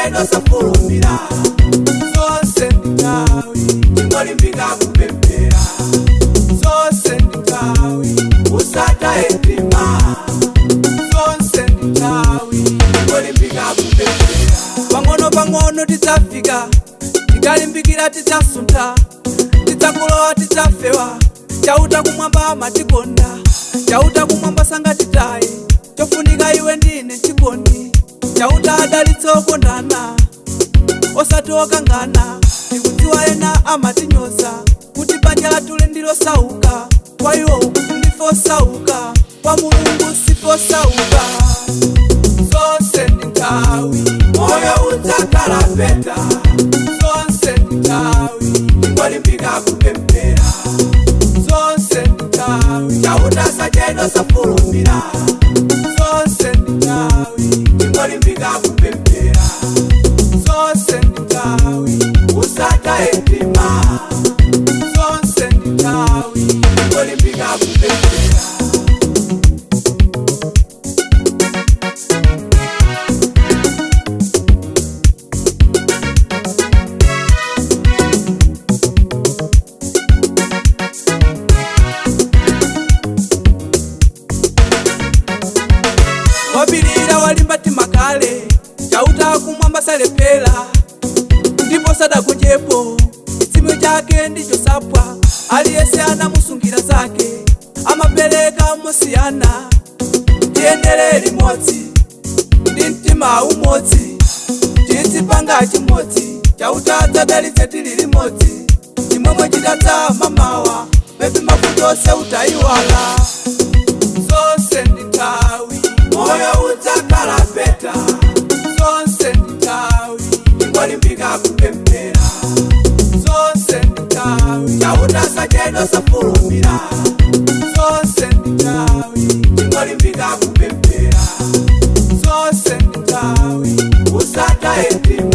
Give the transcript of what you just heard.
sachedwa safulumira. Zonse ndi nthawi, tingolimbika kupemphera. Zonse ndi nthawi, usataye mtima. Zonse ndi nthawi, tingolimbika kupemphera. Pang'ono pang'ono tidzafika, tikalimbikira tidzasuntha, tidzakulowa tidzafewa. Chauta kumwamba amatikonda, Chauta kumwamba sangatitaye. Chofunika iwe ndine chikondi, Chauta adalitse okondana, osati okangana. Tikudziwa ena amatinyoza kuti banja lathu ndilosauka, kwa iwo ndife osauka, kwa Mulungu sife osauka. Zonse ndi nthawi, moyo udzakhala better. Zonse ndi nthawi, tingolimbika kupemphera. Zonse ndi nthawi, Chauta sachedwa safulumira. Zonse ndi nthawi, tingolimbika kupemphera. Zonse ndi nthawi, usataye mtima. Zonse ndi nthawi, tingolimbika kupemphera. Wapirira walimba timakale, Chauta kumwamba salephera, ndipo sadagonjepo. Chitsime chake ndicho sapwa, aliyense anamusungira zake, amapereka mosiyana. Tiyendere limodzi ndi mtima umodzi, tizipanga chimodzi. Chauta adzadalitse tili limodzi, chimwemwe chitadza mamawa, pepi mavuto onse utayiwala. Zonse ndi nthawi, moyo udzakhala better. Zonse ndi nthawi, tingolimbika kupemphera. Zonse ndi nthawi, Chauta sachedwa safulumira. Zonse ndi nthawi, tingolimbika kupemphera. Zonse ndi nthawi, usataye mtima.